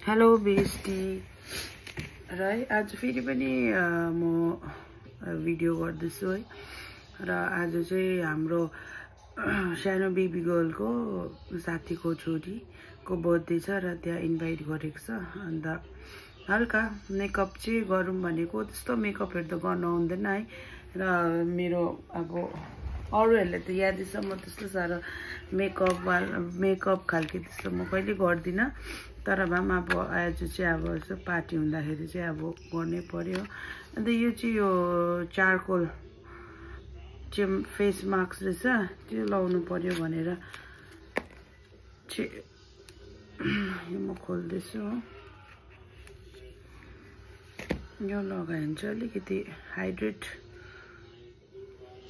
Hello bestie र आज फेरि पनि म भिडियो गर्दैछु है र आज चाहिँ हाम्रो सानो बेबी गर्लको साथीको छोरीको बर्थडे छ र त्यहाँ इन्भाइट गरेको छ अन्त हल्का मेकअप चाहिँ गरौँ भनेको त्यस्तो मेकअपहरु त गर्न आउँदैन है र मेरो अब अरूहरुले त यादै छ म त्यस्तो सारो मेकअप खालके त्यस्तो म कहिले गर्दिन तर भए अब आज चाहिँ अब यसो पार्टी हुँदाखेरि चाहिँ अब गर्नै पर्यो अन्त यो चाहिँ यो चारकोल चाहिँ फेस मास्क रहेछ त्यो लाउनु पर्यो भनेर चाहिँ यो म खोल्दैछु यो लगायो भने चाहिँ अलिकति हाइड्रेट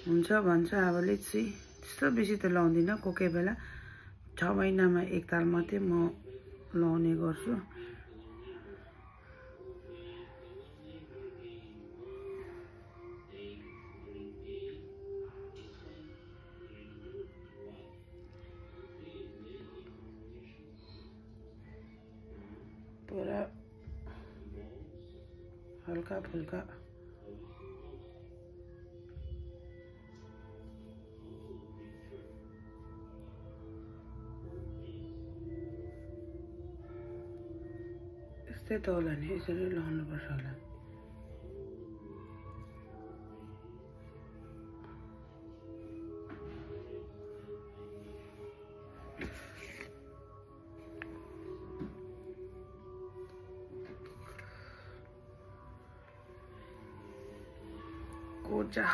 हुन्छ भन्छ अब लेट्स सी त्यस्तो बेसी त लाउँदिन कोही बेला 6 महिनामा एकताल मात्रै म लाउने गर्छु पुरा हल्का फुल्का यस्तै त होला नि यसरी लाउनुपर्छ होला कोजा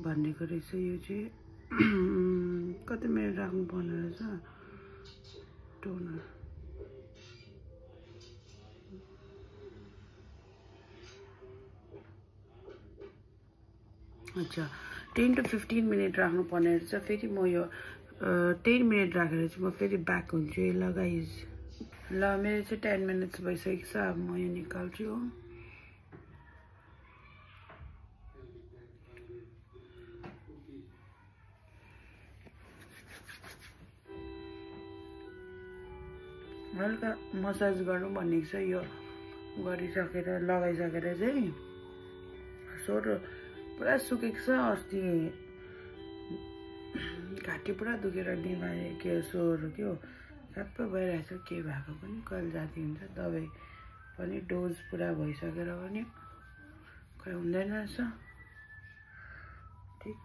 भन्नेको रहेछ यो चाहिँ कति मिनट राख्नु पर्ने रहेछ टोनर अच्छा 10 to 15 मिनट राख्नु पर्ने रहेछ फेरि म यो 10 मिनट राखेर चाहिँ म फेरि ब्याक हुन्छु है ल गाइज ल मेरो चाहिँ 10 मिनट्स भइसकेको छ अब म यो निकाल्छु हो हल्का मसाज गर्नु भनेको छ यो गरिसकेर लगाइसकेर चाहिँ सोर पुरा सुकेको छ अस्ति घाँटी पुरा दुखेर बिमारी के सोर के हो सबै भइरहेछ के भएको पनि कहिले जाति हुन्छ दबाई पनि डोज पुरा भइसकेर पनि खै हुँदैन रहेछ ठिक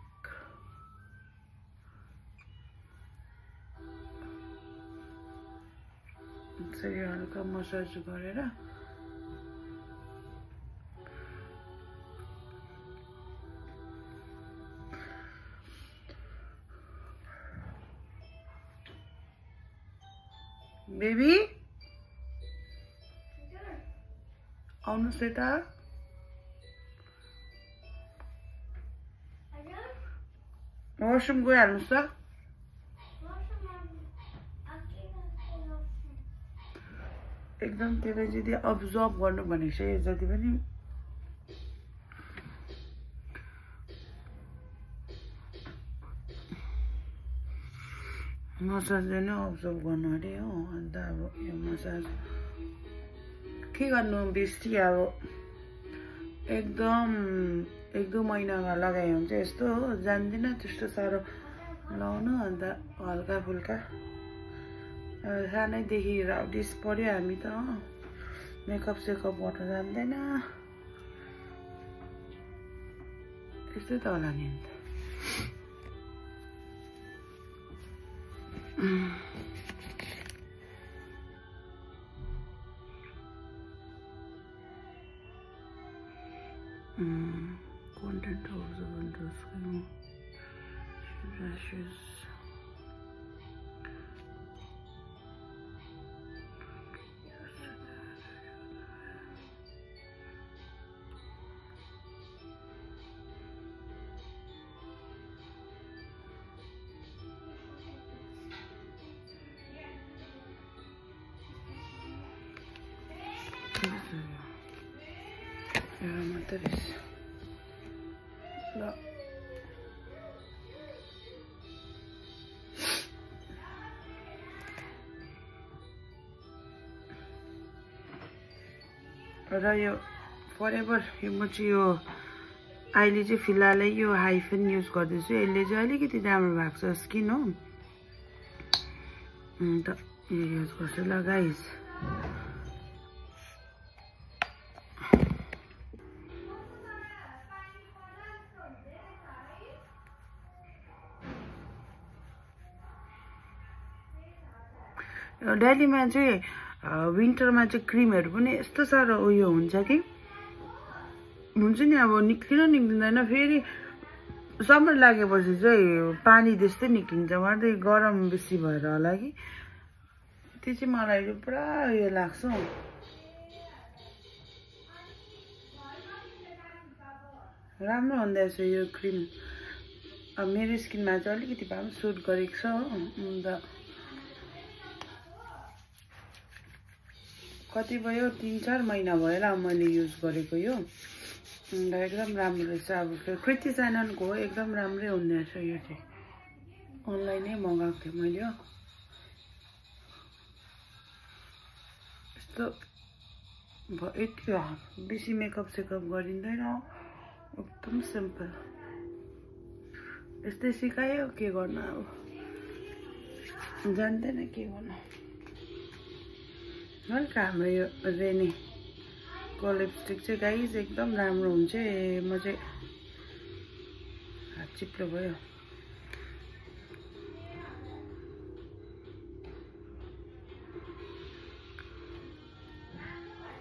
यसरी हल्का मसाज गरेर बेबी आउनुहोस् यता वासरुम गइहाल्नुहोस् त एकदम त्यसलाई चाहिँ अब्जर्भ गर्नु भनेको छ यो जति पनि मसाजले नै अब्जर्भ गर्नु अरे हो अन्त अब यो मसाज के गर्नु बेस्टी अब एकदम 1-2 महिनामा लगाए हुन्छ यस्तो हो जान्दिनँ त्यस्तो साह्रो लाउनु अन्त हल्का फुल्का सानैदेखि राउडिस पर्यो हामी त मेकअप सेकअप गर्न जान्दैन त्यस्तै त होला नि अन्त content also underscore rashes materiais. No. र यो फरएभर म चाहिँ यो अहिले चाहिँ फिलहालै यो हाइफेन युज गर्दैछु। यसले चाहिँ अलिकति राम्रो भएको छ स्किन हो। अन्त यो युज गर्छु ल गाइस। दिल्लीमा चाहिँ विन्टरमा चाहिँ क्रिमहरू पनि यस्तो साह्रो उयो हुन्छ कि हुन्छ नि, अब निक्लिँदैन। फेरि समर लागेपछि चाहिँ पानी त्यस्तै निक्लिन्छ। उहाँ चाहिँ गरम बेसी भएर होला कि त्यो चाहिँ मलाई पुरा उयो लाग्छ। राम्रो हुँदैछ यो क्रिम। अब मेरो स्किनमा चाहिँ अलिकति भए पनि सुट गरेको छ हो। अन्त कति भयो 3-4 महिना भयो ल मैले युज गरेको यो। अन्त एकदम राम्रो रहेछ। अब कृति च्यानलको हो, एकदम राम्रै हुँदो रहेछ यो चाहिँ। अनलाइनै मगाएको थिएँ मैले हो। यस्तो यति बेसी मेकअप सेकअप गरिँदैन, एकदम सिम्पल। यस्तै सिकायो के गर्नु, अब जान्दैन के गर्नु। हल्का हाम्रो यो रेनीको लिपस्टिक चाहिँ गाइस एकदम राम्रो हुन्छ। म चाहिँ हात चिप्लो भयो।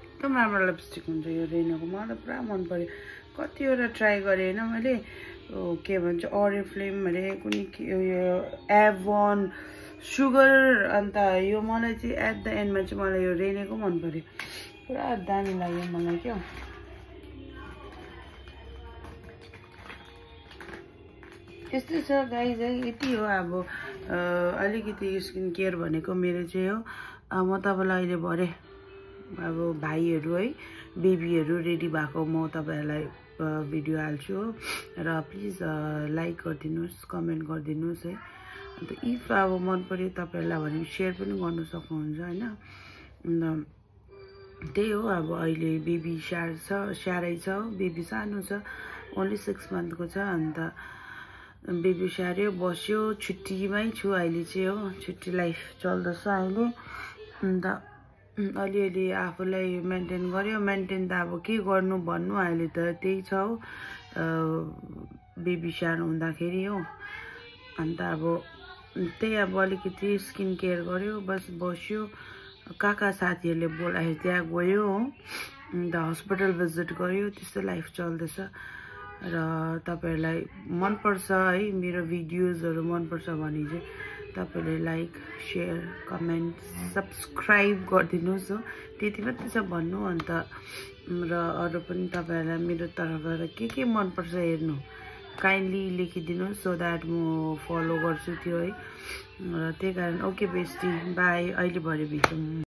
एकदम राम्रो लिपस्टिक हुन्छ यो रेनीको। मलाई पुरा मन पर्यो। कतिवटा ट्राई गरेँ होइन मैले, के भन्छ ओरिफ्लेम अरे कुनै यो एभन सुगर। अन्त यो मलाई चाहिँ एट द एन्डमा चाहिँ मलाई यो रेनीको मन पर्यो। पुरा दामी लाग्यो मलाई क्या। त्यस्तै छ गाइज है, यति हो। अब अलिकति स्किन केयर भनेको मेरो चाहिँ हो। म तपाईँलाई अहिले भरे अब भाइहरू है बेबीहरू रेडी भएको म तपाईँहरूलाई भिडियो हाल्छु हो। र प्लिज लाइक गरिदिनुहोस्, कमेन्ट गरिदिनुहोस् है। अन्त इफ अब मन पर्यो तपाईँहरूलाई भने सेयर पनि गर्नु सक्नुहुन्छ होइन। अन्त त्यही हो। अब अहिले बेबी स्याहारै छ, बेबी सानो छ, ओन्ली 6 मन्थको छ। अन्त बेबी स्याहार्यो, बस्यो। छुट्टीमै छु अहिले चाहिँ हो, छुट्टी लाइफ चल्दैछ अहिले। अन्त अलिअलि आफूलाई मेन्टेन गर्यो। मेन्टेन त अब के गर्नु भन्नु, अहिले त त्यही छ हो, बेबी सानो हुँदाखेरि हो। अन्त अब त्यही अब अलिकति स्किन केयर गर्यो, बस बस्यो। कहाँ साथीहरूले बोलायो त्यहाँ गयो हो। अन्त हस्पिटल भिजिट गर्यो। त्यस्तो लाइफ चल्दैछ। र तपाईँहरूलाई मनपर्छ है मेरो भिडियोजहरू मनपर्छ भने चाहिँ तपाईँले लाइक सेयर कमेन्ट सब्सक्राइब गरिदिनुहोस् हो। त्यति मात्रै छ भन्नु। अन्त र अरू पनि तपाईँहरूलाई मेरो तर्फबाट के मनपर्छ हेर्नु काइन्डली लेखिदिनुहोस्, सो द्याट म फलो गर्छु त्यो है। र त्यही कारण ओके बेस्टी बाई, अहिले भरे भेटौँ।